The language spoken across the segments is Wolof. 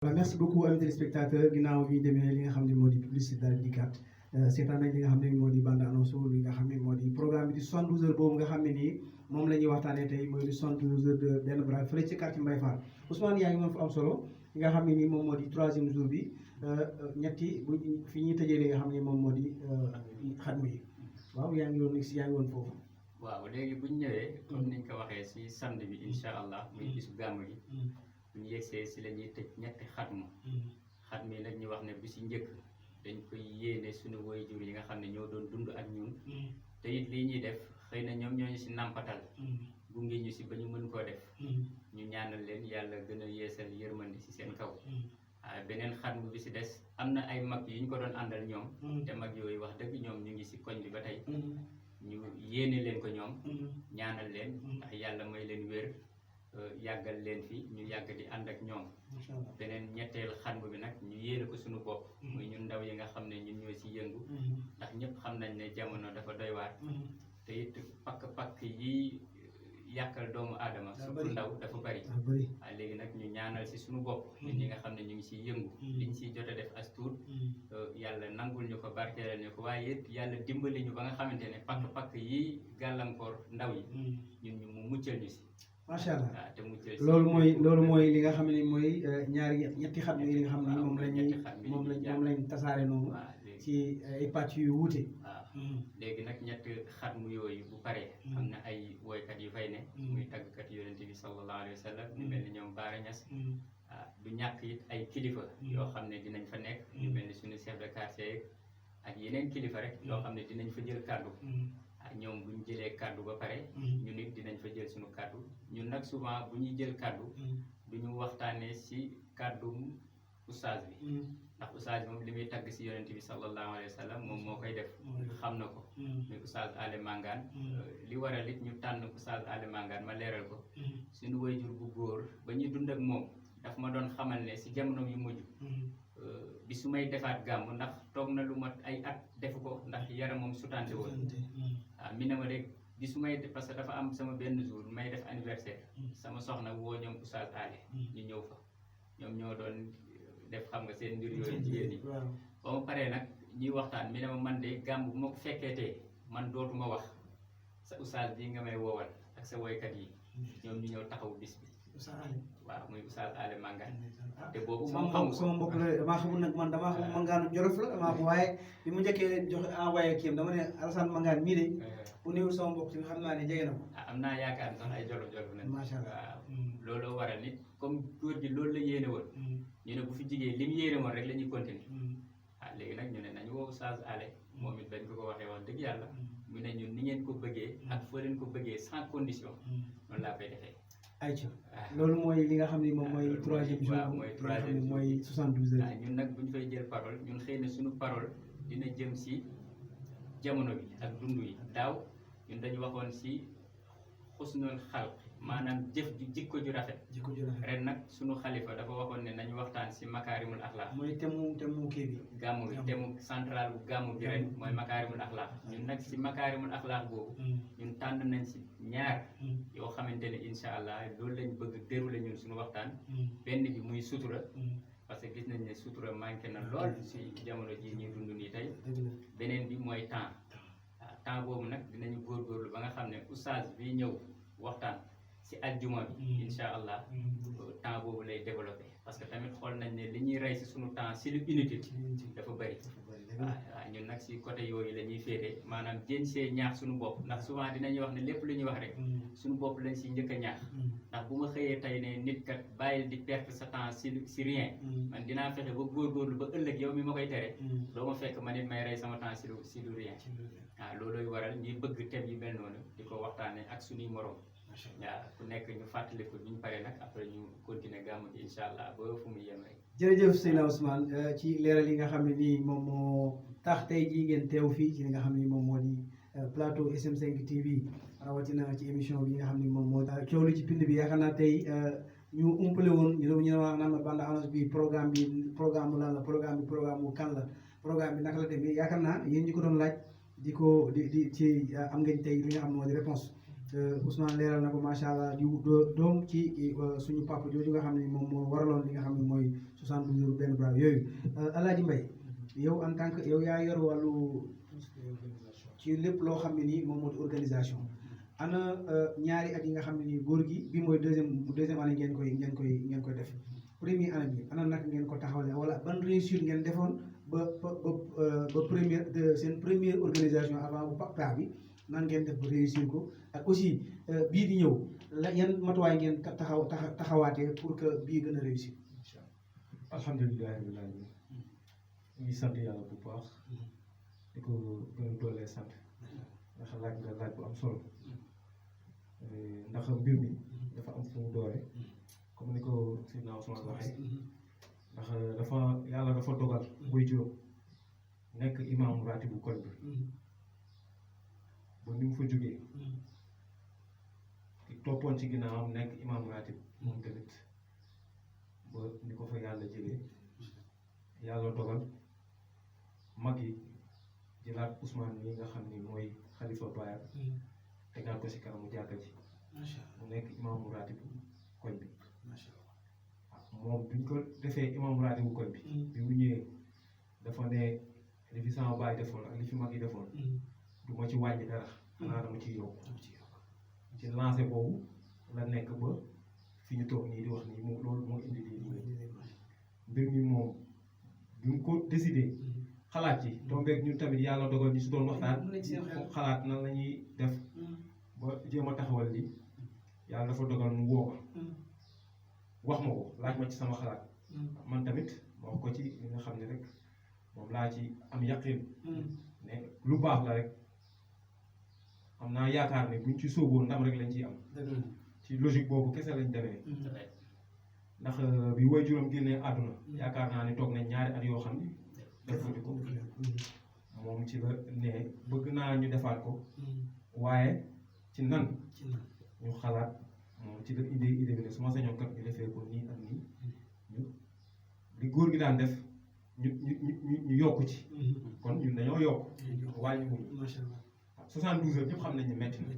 voilà merci beaucoup amis téléspectateurs ginnaaw bi demee li nga xam ne moo di publicité daal di dikkaat seetaan nañ li nga xam ne moo di bande annonce li nga xam ne moo di programme bi di 72 heures boobu nga xam ne nii moom la ñuy waxtaanee tey mooy di 72 heures de benn bras fële ci quartier Mbaye Fall Ousmane yaa ngi woon fu am solo li nga xam ne nii moom moo di 3e jour bi ñetti bu fi ñuy tëjee li nga xam ne moom moo di xatmu yi waaw yaa ngi woon foofu. waaw léegi bu ñu ñëwee comme niñ ko waxee si samedi bi incha allah muy bisu gàmmu gi bu ñu yegsee si la ñuy tëj ñetti xatmu xatmu yi nag ñu wax ne bu si njëkk dañ koy yéene suñu waajur yi nga xam ne ñoo doon dund ak ñun te it lii ñuy def xëy na ñoom ñooñu si nàmpatal gunge ñu si ba ñu mën koo def ñu ñaanal leen yàlla gën a yeesal yërmandi si seen kaw beneen xatmu bi si des am na ay mag yu ñu ko doon àndal ñoom te mag yooyu wax dëgg ñoom ñu ngi si koñ bi ba tey ñu yéene leen ko ñoom ñaanal leen ndax yàlla may leen wér yàggal leen fi ñu yàgg di ànd ak ñoom beneen ñetteel xatmu bi nag ñu yéene ko suñu bopp muy ñun ndaw yi nga xam ne ñun ñoo si yëngu ndax ñëpp xam nañ ne jamono dafa doy waar te it pakk-pakk yi yàqal doomu aadama surtout ndaw dafa bari waaye léegi nag ñu ñaanal si suñu bopp ñun ñi nga xam ne ñu ngi siy yëngu liñ siy jot a def as tuut yàlla nangul ñu ko barkeelal ñu ko waaye it yàlla dimbali ñu ba nga xamante ne pakk-pakk yi gàllankoor ndaw yi ñun ñu mu muccal ñu si macha allah waaw te muccal si loolu mooy li nga xam ne mooy ñetti xatmu yi nga xam ne moom lañ tasaare noonu ci ay pàcc yu wuute. waaw léegi nag ñetti xatmu yooyu bu paree am na ay woykat yu fay ne muy tàggkat yonente bi sallallahu alayhi wa sallam ñu mel ni ñoom Baara Ñas du ñàkk it ay kilifa yoo xam ne dinañ fa nekk ñu mel ni suñu chef de quartier ak yeneen kilifa rek yoo xam ne dinañ fa jël kàddu ñoom bu ñu jëlee kàddu ba pare ñu nit dinañ fa jël suñu kàddu ñun nag souvent bu ñuy jël kàddu du ñu waxtaanee si kàddum oustaz bi ndax oustaz moom li muy tagg si yonente bi sallallahu alayhi wa sallam moom moo koy def xam na ko muy oustaz Ale Mangane li waral it ñu tànn oustaz Ale Mangane ma leeral ko suñu wayjur bu góor ba ñuy dund ak moom daf ma doon xamal ne si jamono yu mujj bi su may defaat gàmm ndax toog na lu mat ay at defu ko ndax yaramam sutante woon waaw mi ne ma rek bi su may parce que dafa am sama benn jour may def anniversaire sama soxna woo ñoom oustaz Ale ñu ñëw fa ñoom ñoo doon def xam nga seen mbir yooyu jigéen yi ba ma paree nag ñuy waxtaan mi ne ma man de gàmm bu ma ko fekkeetee man dootuma wax sa oustaz bii nga may woowal ak sa woykat yi ñoom ñu ñëw taxaw bis bi waaw muy oustaz Ale Mangane te boobu moom xamul sama mbokk la damaa xamul nag man damaa xamul Mangane Jolof la damaa ko waaye bi mu njëkkee joxe envoyé kii dama ne Alassane Mangane mii de bu néewul sama mbokk ci xam naa ne jege na ko am naa yaakaar sax ay jolof-jolof nañ macha allah waaw looloo waral nit comme góor gi loolu la yéene woon ñu ne bu fi jigéen li mu yéene woon rek la ñuy continuer léegi nag ñu ne nañu woo oustaz Ale moom it bañ ko waxee wax dëgg yàlla mu ne ñun ni ngeen ko bëggee ak foo leen ko bëggee sans condition noonu laa koy defee ayca loolu mooy li nga xam ne moom mooy 3e jour mooy 3e mooy 72 heures ñun nag bu ñu fay jël parole ñun xëy na suñu parole dina jëm si jamono bi ak dund yi daaw ñun dañu waxoon si xusnul xalq maanaam jëf ju jikko ju rafet ren nag suñu xalifa dafa waxoon ne nañu waxtaan si makaarimul axlaaq mooy temu kii bi gàmmu bi temu central bu gàmmu bi ren mooy makaarimul axlaaq ñun nag si makaarimul axlaaq boobu ñun tànn nañ si ñaar yoo xamante ne incha allah loolu lañ bëgg déroulé ñun suñu waxtaan benn bi muy sutura parce que gis nañ ne sutura manqué na lool si jamono ji ñuy dund nii tey beneen bi mooy temps temps boobu nag dinañu góorgóorlu ba nga xam ne oustaz bi ñëw waxtaan si aljuma bi incha allah temps boobu lay développé parce que tamit xool nañ ne li ñuy rey si suñu temps si lu inutile dafa bëri waaw ñun nag si côté yooyu la ñuy féete maanaam jéem see ñaax suñu bopp ndax souvent dinañuy wax ne lépp lu ñuy wax rek suñu bopp lañ si njëkk a ñaax ndax bu ma xëyee tey ne nit kat bàyyil di perte sa temps si rien man dinaa fexe ba góorgóorlu ba ëllëg yow mi ma koy tere doo ma fekk ma nit may rey sama temps si lu rien waaw looloy waral ñuy bëgg thème yi mel noonu di ko waxtaanee ak suñuy morom waaw ku nekk ñu fàttaliku bi ñu paree nag après ñu continuer gàmmu gi incha allah ba fu mu yem rek. jërëjëf Seydina Ousmane ci leeral yi nga xam ne nii moom moo tax tey jii ngeen teew fii ci li nga xam ne moom moo di plateau SM5 TV rawatina ci émission bi nga xam ne moom moo tax coow li ci pind bi yaakaar naa tey ñu umpale woon ñu ne wax naan la bande annonce bi programme lan la programme bu kan la programme bi naka la demee yaakaar naa yéen ñi ko doon laaj di ci am ngeen tey li nga xam ne moo di réponse Ousmane leeral na ko macha allah di doom ci suñu papa jooju nga xam ne moom moo waraloon li nga xam ne mooy 72 jours benn bras yooyu Alaaji Mbaye yow en tant que yow yaa yor wàllu ci lépp loo xam ne nii moom moo di organisation ana ñaari at yi nga xam ne nii góor gi bi mooy deuxième année ngeen koy def première année bi ana nag ngeen ko taxawale wala ban réussite ngeen defoon ba première seen première organisation avant bu papa bi nan ngeen def ba réussir ko ak aussi bii di ñëw la yan matuwaay ngeen taxawaatee pour que bii gën a réussir. incha allah alhamdulilah rabbil alamin ñu ngi sant yàlla bu baax di ko gën a doolee sant ndax laaj nga laaj bu am solo ndax mbir mi dafa am fu mu doore comme ni ko Seydina Ousmane waxee ndax yàlla dafa dogal buy juróom nekk imaamu raati bu koñ bi ba ni mu fa jógee ki toppoon ci ginnaawam nekk imaamu raati moom tamit ba ni ko fa yàlla jëlee yàlla dogal mag yi jëlaat Ousmane mi nga xam ni mooy xalifa Bayar tegaat ko si kanamu jàkka ji mu nekk imaamu raati bu koñ bi moom bi ñu ko defee imaamu raati bu koñ bi bi mu ñëwee dafa ne li fi sama baay defoon ak li fi mag yi defoon du ma ci wàññi dara xanaa dama ciy yokk ci lancé boobu la nekk ba fi ñu toog nii di wax nii moom loolu moo indi lii mbir mi moom bi mu ko décidé xalaat ci tombeeg ñun tamit yàlla dogal ñu si doon waxtaan xalaat nan la ñuy def ba jéem a taxawal lii yàlla dafa dogal mu woo wax ma ko laaj ma ci sama xalaat man tamit ma wax ko ci li nga xam ne rek moom laa ci am yaqin ne lu baax la rek am naa yaakaar ne buñ ci sóoboo ndam rek lañ ciy am ci logique boobu kese lañ demee ndax bi way juróom génnee àdduna yaakaar naa ne toog nañ ñaari at yoo xam ne defuñu ko moom ci la ne bëgg naa ñu defaat ko waaye ci nan ñu xalaat moom ci la idée bi ne su ma sañoon kat ñu defee ko nii ak nii ñu li góor gi daan def ñu yokk ci kon ñun dañoo yokk wàññiwuñu 72 heures ñëpp xam nañ ne metti na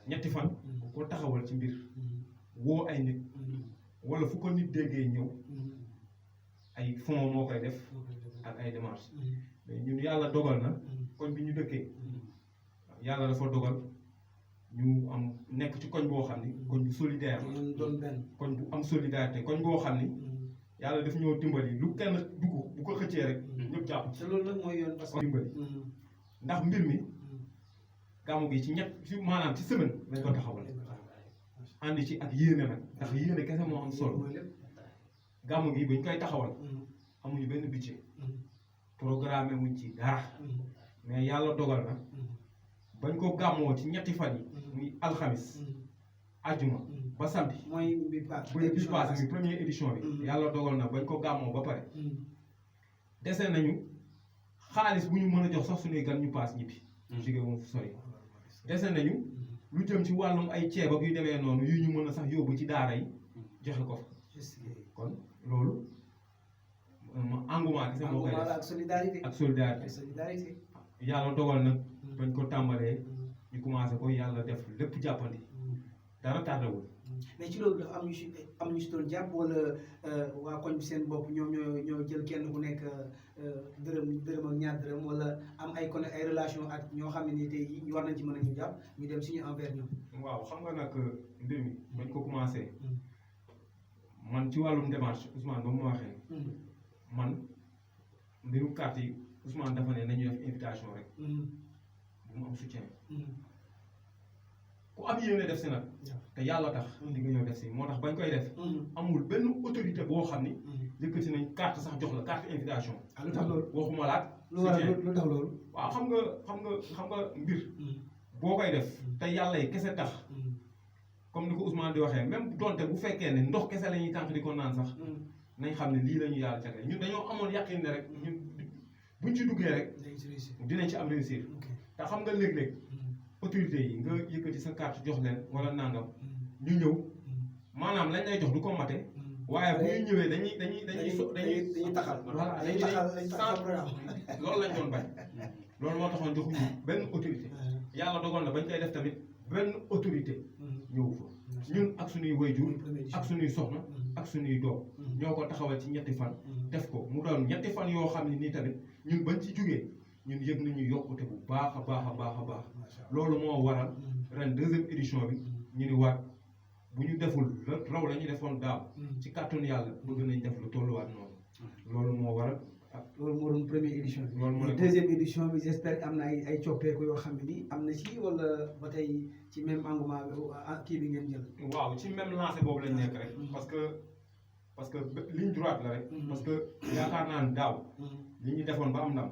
ñetti fan bu ko taxawal ci mbir woo ay nit wala fu ko nit déggee ñëw ay fonds moo koy def ak ay démarches mais ñun yàlla dogal na koñ bi ñu dëkkee yàlla dafa dogal ñu am nekk ci koñ boo xam ni koñ bu solidaire koñ bu am solidarité koñ boo xam ni yàlla daf ñoo dimbali lu kenn dugg bu ko xëccee rek ñëpp jàpp ci. te loolu nag mooy yoon parce que dimbali ndax mbir mi gàmmu gi ci maanaam ci semaine lañ ko taxawal ànd ci ak yéene nag ndax yéene kese moo am solo gàmmu gi buñ koy taxawal amuñu benn budget programme wuñ ci dara mais yàlla dogal na bañ ko gàmmoo ci ñetti fan yi muy alxamis ajuma ba samedi mooy bi paase mi première édition bi yàlla dogal na bañ ko gàmmoo ba pare dese nañu xaalis bu ñu mën a jox sax suñuy gan ñu paas ñibbi jóge woon fu sori dese nañu lu jëm ci wàllum ay ceeb ak yu demee noonu yu ñu mën a sax yóbbu ci daara yi joxe ko fa kon loolu engouement gis nga moo koy def ak solidarité yàlla dogal na bañ ko tàmbalee ñu commencé ko yàlla def lépp jàppandi dara tardewul mais ci loolu dafa am ñu si doon jàpp wala waa koñ bi seen bopp ñoom ñoo jël kenn ku nekk dërëm ak ñaar dërëm wala am ay relation ak ñoo xam ne ni tey jii war nañ ci mën a ñu jàpp ñu dem suñu envers ñoom. waaw xam nga nag mbir mi bañ ko commencé man ci wàllum démarche Ousmane ba mu waxee man mbirum carte yi Ousmane dafa ne nañu def invitation rek bu mu am soutien ku am yéene def si nag te yàlla tax di nga ñëw def si moo tax bañ koy def amul benn autorité boo xam ni yëkkati nañ carte sax jox la carte invitation lu tax loolu waxuma laat lu tax loolu waaw xam nga mbir boo koy def te yàlla yi kese tax comme ni ko Ousmane di waxee même donte bu fekkee ne ndox kese la ñuy tànk di ko naan sax nañ xam ne lii la ñu yàlla jagle ñun dañoo amoon yaqin ne rek ñun buñ ci duggee rek dinañ ci am réussir te xam nga léeg-léeg autorité yi nga yëkkati sa carte jox leen wala nangam ñu ñëw maanaam lañ lay jox du ko mate waaye bu ñu ñëwee dañuy taxal voilà dañuy loolu lañ doon bañ loolu moo taxoon joxuñu benn autorité yàlla dogal na bañ koy def tamit benn autorité ñëw fa ñun ak suñuy wayjur ak suñuy soxna ak suñuy doom ñoo ko taxawal ci ñetti fan def ko mu doon ñetti fan yoo xam ne nii tamit ñun bañ ci jugee ñun yëg nañu yokkute bu baax a baax a baax a baax loolu moo waral ren 2e édition bi ñu ni waat bu ñu deful raw la ñu defoon daaw ci kàttanu yàlla bëgg nañ def lu tolluwaat noonu loolu moo waral loolu moo doon première édition bi. loolu mooy 2e édition bi j'espère am na ay coppeeku yoo xam ne ni am na ci wala ba tey ci même engouement bi kii bi ngeen jël. waaw ci même lancé boobu lañ nekk rek parce que ligne droite la rek parce que yaakaar naa ne daaw li ñu defoon ba am ndam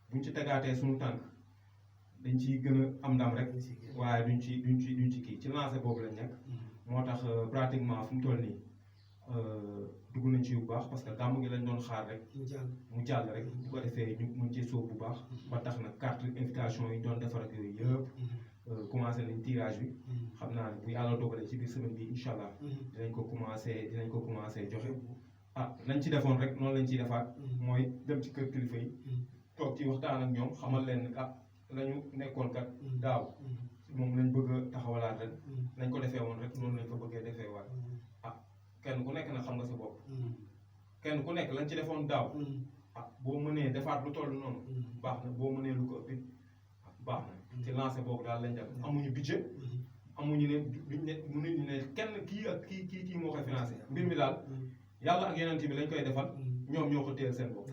buñ ci tegaatee suñu tànk dañ ciy gën a am ndam rek waaye duñ ci kii ci lancé boobu lañ nekk moo tax pratiquement fu mu toll nii dugg nañ ci bu baax parce que gàmm gi lañ doon xaar rek mu jàll rek bu ko defee ñu mën ci sóob bu baax ba tax na carte invitation yi ñu doon defar ak yooyu yëpp commencé nañ tirage bi xam naa ne bu yàlla dogalee ci biir semaine bi incha allah dinañ ko commencé joxe lañ ci defoon rek noonu lañ ciy defaat mooy dem ci kër kilifa yi toog ci waxtaan ak ñoom xamal leen lañu nekkoon kat daaw moom lañ bëgg a taxawalaat ren nañ ko defee woon rek noonu lañ ko bëggee defee waat kenn ku nekk na xam nga sa bopp kenn ku nekk lañ ci defoon daaw boo mënee defaat lu toll noonu baax na boo mënee lu ko ëppit baax na ci lancé boobu daal lañ def amuñu budget amuñu ne duñ ne mënuñu ne kenn kii ak kii moo koy financé mbir mi daal yàlla ak yonent bi lañ koy defal ñoom ñoo ko téel seen bopp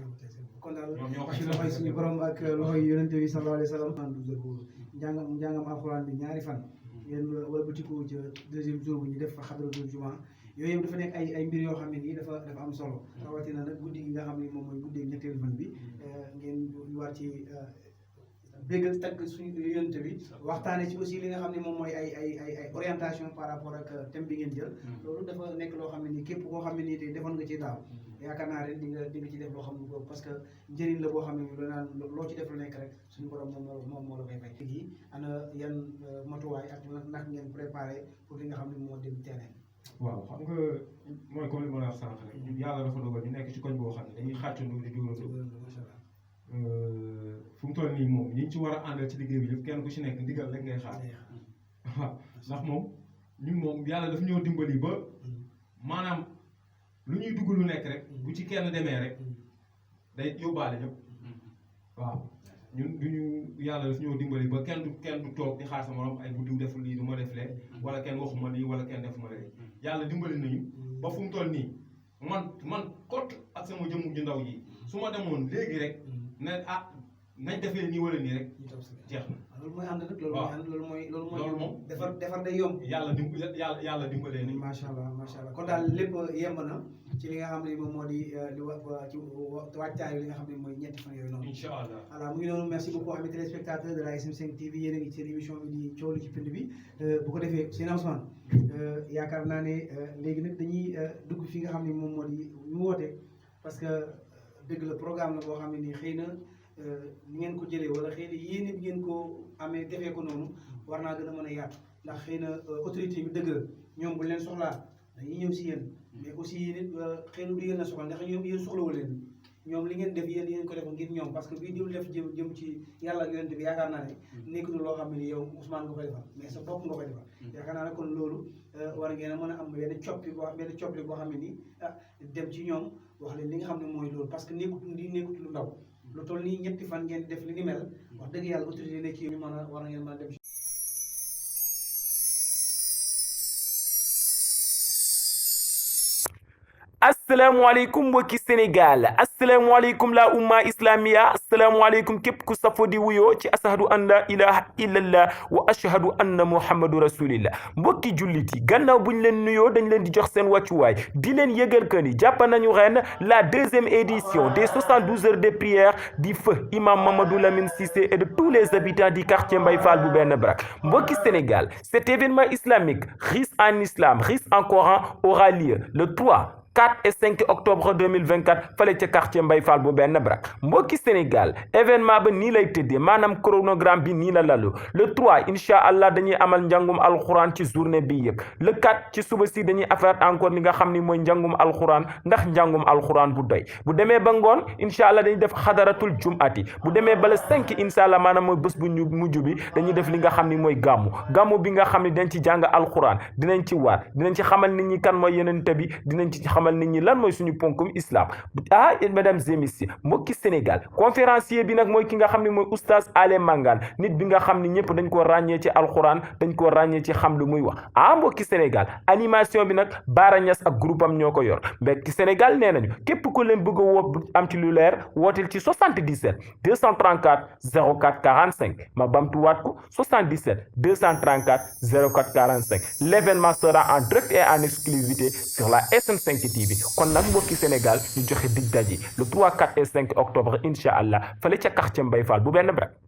kon daal ñoom ñoo ci loxoy suñu borom ak loxoy yonent bi sallallahu alayhi wa sallam 12 heures boobu njàngam alxuraan bi ñaari fan ngeen wëlbatiku ca 2e jour bu ñu def fa xadratul juma yooyu yëpp dafa nekk ay mbir yoo xam ne nii dafa am solo rawatina nag guddi gi nga xam ne moom mooy guddi ñetteelu fan bi ngeen war ci béggal tagg suñu yonent bi waxtaane ci aussi li nga xam ne moom mooy ay orientation par rapport ak thème bi ngeen jël loolu dafa nekk loo xam ne nii képp koo xam ne nii tey defoon nga ci daaw yaakaar naa ren di nga ci def loo xam ne parce que njëriñ la boo xam ne loo naan loo ci def lu nekk rek suñu borom moom moo la koy fay léegi ana yan matuwaay ak nag ngeen préparé pour li nga xam ne moo dem terrain waaw xam nga mooy comme li ma la wax sànq rek ñun yàlla dafa dogal ñu nekk ci koñ boo xam ne dañuy xàccandoo di dóorandoo fu mu toll nii moom ñi ci war a àndal ci liggéey bi yëpp kenn ku ci nekk ndigal rek ngay xaar waaw ndax moom ñun moom yàlla dafa ñëw dimbali ba maanaam lu ñuy dugg lu nekk rek bu ci kenn demee rek day yóbbaale ñëpp waaw ñun duñu yàlla daf ñëw dimbali ba kenn du toog di xaar sa morom ay bu diw deful lii du ma def lee wala kenn waxuma lii wala kenn defuma lee yàlla dimbali nañu ba fu mu toll nii man kott ak sama jëmm ju ndaw ji su ma demoon léegi rek ne nañ defee nii wala nii rek jeex na loolu mooy ànd nag loolu mooy moom defar day yomb yàlla dimbalee ni macha allah kon daal lépp yemb na ci li nga xam ne moom moo di li wax ci wàccaayu li nga xam ne mooy ñetti fan yooyu noonu incha allah voilà mu ngi noonu merci beaucoup amis téléspectateurs de la SM5 TV yéen a ngi ci seen émission bi di coow li ci pind bi bu ko defee seen Ousmane yaakaar naa ne léegi nag dañuy dugg fi nga xam ne moom moo di ñu woote parce que dëgg la programme la boo xam ne nii xëy na ni ngeen ko jëlee wala xëy na yéen it ngeen ko amee defee ko noonu war naa gën a mën a yaatu ndax xëy na autorité bi dëgg la ñoom bu leen soxlaa dañuy ñëw si yéen mais aussi yéen it xëy na du yéen a soxla ndax ñoom yéen soxlawu leen ñoom li ngeen def yéen ko def ngir ñoom parce que bii dul def jëm ci yàlla ak yonent bi yaakaar naa ne nekkutul loo xam ne ni yow Ousmane nga koy defal mais sa bopp nga koy defal yaakaar naa ne kon loolu war ngeen a mën a am benn coppi boo xam ne nii dem ci ñoom wax leen li nga xam ne mooy loolu parce que nekkut lu ndaw lu toll nii ñetti fan ngeen def li ni mel wax dëgg yàlla autorité ne ci ñu mën a war ngeen mën a dem asalaamaaleykum mbokki Sénégal asalaamaaleykum la umma islamiya asalaamaaleykum képp ku safo di wuyoo ci ashadu an la ilaha illallah wa ashhadu anna muhammadu rasulillah mbokki jullit yi gannaaw buñ leen nuyoo dañ leen di jox seen wàccuwaay di leen yëgal que ni jàpp nañu ren la 2e édition des 72 heures de prière du feu imam Mamadou Lamine Cissé et de tous les habitants du quartier Mbaye Fall bu Benn Brak mbokki Sénégal cet événement islamique riche en islam riche en Coran aura lieu le 3 4 et 5 octobre 2024 fale ca quartier Mbay Fall bu benn brak. mbokki Sénégal événement ba nii lay tëddee maanaam chronogramme bi nii la lalu le 3 incha allah dañuy amal njàngum alxuraan ci journée bi yëpp le 4 ci suba si dañuy affaire encore li nga xam ni mooy njàngum alxuraan ndax njàngum alxuraan bu doy bu demee ba ngoon incha allah dañuy def xadaratul jumati bu demee ba le 5 incha allah maanaam mooy bés bu mujj bi dañuy def li nga xam ni mooy gàmmu bi nga xam ni dañ ci jàng alxuraan dinañ ci waat dinañ ci xamal nit ñi kan mooy yonent bi dinañ ci xamal nit ñi lan mooy suñu ponkum islam mesdames et messieurs mbokki Sénégal conférencier bi nag mooy ki nga xam ne mooy oustaz Ale Mangane nit bi nga xam ni ñëpp dañ ko ràññee ci alxuraan dañ ko ràññee ci xam lu muy wax mbokki Sénégal animation bi nag Bara Niass ak groupe am ñoo ko yor mbokki Sénégal nee nañu képp ko leen bëgg a woo am ci lu leer wootel ci 77 234 04 45 ma bamtuwaat ko 77 234 04 45 l'événement sera en direct et en exclusivité sur la SN5 TV kon nag mbokki Sénégal ñu joxe dig daje le 3 4 et 5 octobre incha allah fale ca quartier Mbay Fall bu benn brak